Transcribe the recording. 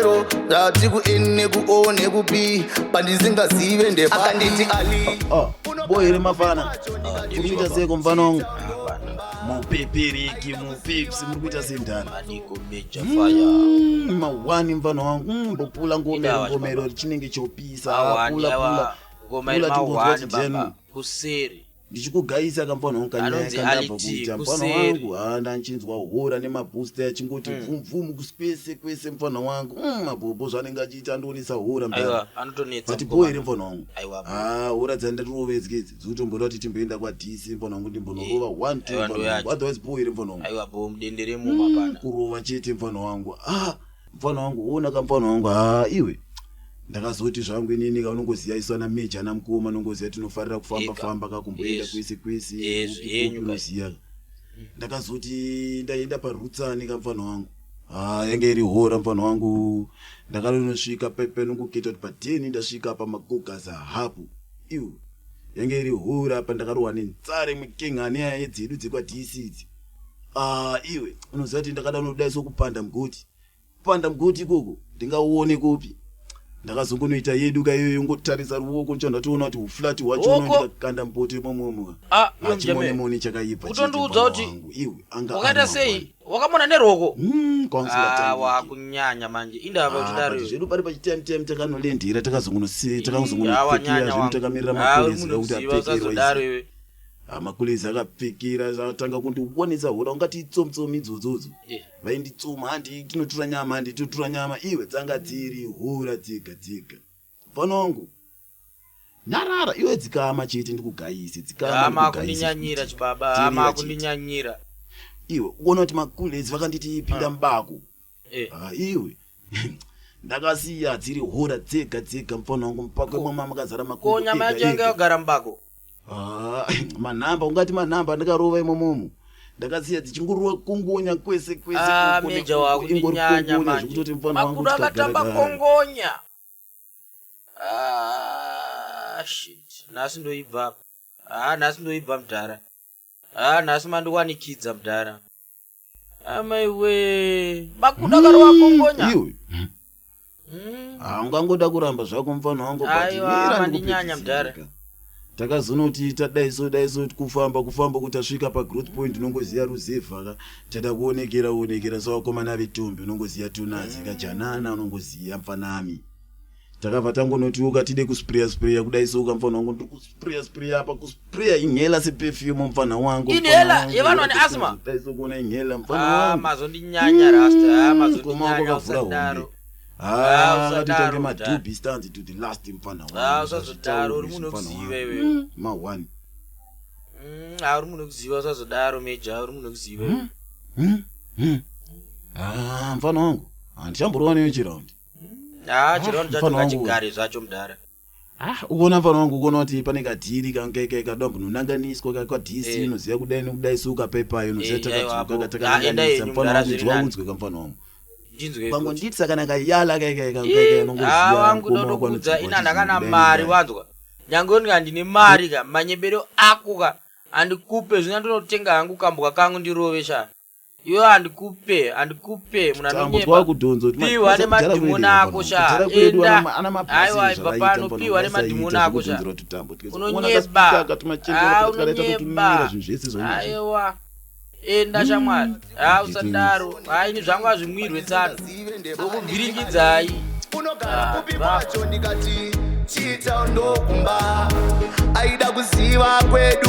Ndakadaro ndati ku N neku O neku P pandisingazive ndeakanditi Ali. Oh, boy here mafana. Muri kuita seiko mfana wangu? Mupepereki, mupepsi, muri kuita sei mdhara? Aniko Major Fire. Mawani mfana wangu. Mbopula ngomero Indawa, ngomero chinenge chopisa. Awani Pula pula. awa ngoma iri Pula tingonzwa mawani kuti jenu. baba kuseri. Ndichikugaisa kamfana wangu kanyaya Anonzi kandabva Ali T, kuita mfana kuseri. wangu. Ah, ndanchinzwa hora nemabooster achingoti vum vum kwese kwese mfana wangu. Mabhobho zvanenge achiita andionesa hora mdhara. Aiwa anotonetsa. But mukomana. boy here mfana wangu. Aiwa. Ah, hora dzandarovedzwa idzi dzikutomboda kuti timboenda kwaDC mfana wangu ndimbonorova 1 2 Aiwa, mfana wangu. ndoyacho. Otherwise boy here mfana wangu. Aiwa bo mudendere muma pana. Kurova chete mfana wangu. Ah, mfana wangu ona kamfana wangu. Ah, iwe. Ndakazoti zvangu inini kaunongoziya isu ana meja ana mukoma unongoziya tinofarira kufamba Eka. famba kakumboenda Yes. kwese kwese. Yes, kupi yenyu kupi kai. unoziya. Ndakazoti ndaenda parutsani kamfana wangu. Ah, yange iri hora mfana wangu. Ndakanonosvika pepe nongoketa kuti pa10 ndasvika pamagogaza hapo. Iwe. Yange iri hora apa ndakarohwa nenzara imwe kengani yaya dzedu dzekwaDC idzi. Ah, iwe unoziva kuti ndakada unodai sokupanda mugoti. Kupanda mugoti ikoko ndingauone kupi? Ndakazongonoita yedu ka iyoyo ngotarisa ruoko ndicho ndatoona kuti uflati hwacho Ruoko? ndikakanda mupoto imomomo. Ah, iwe Ah, mjamee. chimone chakaipa. chete Kutondiudza mfana kuti wangu. Iwe anga Wakaita ari sei? mangwani. Wakamona neroko? Kwamusina Ah, wakunyanya manje. Indava uchidaro. but iwe. zvedu pari pachitime time takanolendera takazongonosi Ah, takazongonopfekera wanyanya zvedu wangu. takamirira Ah, uri makulezi munhu kuti kuziva apfekerwa usazodaro izi. iwe. Ah, makulezi akapfekera atanga kundionesa hora ungati itsomtsomi idzodzodzo. Eh. Vainditsoma handi tinotura nyama handi tinotura nyama iwe dzanga dziri hora dzega dzega. Mfana wangu nyarara iwe dzikama chete ndikugayise dzikama Ama ndikugayise kundinyanyira futi. chibaba. Teerera Ama chete. kundinyanyira. Iwe uona kuti makulezi vakanditi pinda mubako. Eh. Ah, iwe ndakasiya dziri hora dzega dzega mfana wangu mupako imomo makazara Ko makumbo nyama ega yacho yange ega. yakagara mubako. Ah, manhamba ungati manhamba ndakarova imomomo ndakasiya dzichingorova kongonya kwese kwese Ah, uko meja neuko, ingori wakundinyanya kongonya manje. zvekutoti mfana wangu Makudo akatamba tikagara-gara. kongonya. Ah, shit. Nhasi ndoibva apa. Ah, nhasi ndoibva mudhara. Ah, nhasi mandiwanikidza mudhara. Amaiwe. Makudo akarova kongonya. Iwe Mm. Ah, ungangoda kuramba zvako mfana wangu but Aiwa, mira mandinyanya mudhara. ndikupedzisirika. Takazonoti tadai so dai so kufamba kufamba kuti tasvika pagrowth point unongoziya ruzevha ka tada kuonekera onekera sevakomana vetombi unongoziya tunazi kajanana unongoziya mfanami. Takabva tangonoti ukatide kuspreya spreya kudai so mfana wangu ndiri kuspreya spreya apa kuspreya inhela seperfume mfana wangu. Inhaler mfana wangu, yevanhu vane asthma? Dai so kuona inhela mfana Ah, wangu. mazondinyanya rasta. Ah, Mukoma wako mazondinyanya akavhura hombe. usadaro. Ah, Ah, usadaro, titange mudhara. madhubi stands to the last mfana wangu. Ah, usazodaro uri munhu Mfana wekuziva wangu. iwewe. Ma1. Ah, uri munhu wekuziva usazodaro meja, uri munhu wekuziva iwewe. Ah, mfana wangu. Handichamborova newe chiraundi. Ah, chiraundi chacho mfana wangu. ngachigare zvacho mudhara. Ah, ukuona mfana wangu ukuona kuti pane kadhiri kange kadambononanganiswa kakadhisi Eh. unoziya kudai nokudai suka pepayo unoziya Eh, aiwa, takadzoka apo. Ah, enda takananganisa yenyu mfana mudhara wangu zviri inzwa nani. unzwe kamfana wangu. Ndinzwe Pango futi. nditisa kana kayala Ih, kaikai unongoziya ah, wangu mukoma wako ndodokudza anodzoka ina ndakana achizodai mari nekudai. wanzwa. Nyange ndikandine mari ka manyebero ako ka andikupe zvina ndinotenga hangu kambwa kangu ndirove sha. Iwe andikupe, andikupe munhu Tambo anonyepa. twakudhonza kuti Piwa nemadhimoni ako sha. Enda. Aiwa ibva pano piwa nemadhimoni ako sha. Unonyeba. Ah, unonyeba. zvinhu zvese zvaunazvo. Aiwa. Enda shamwari. Ah, usadaro. Ah, ini zvangu hazvimwirwe tsano. Ndokuvhiringidzai. Unogara Ah, kupi va. kwacho ndikati chita ndokumba aida kuziva kwedu.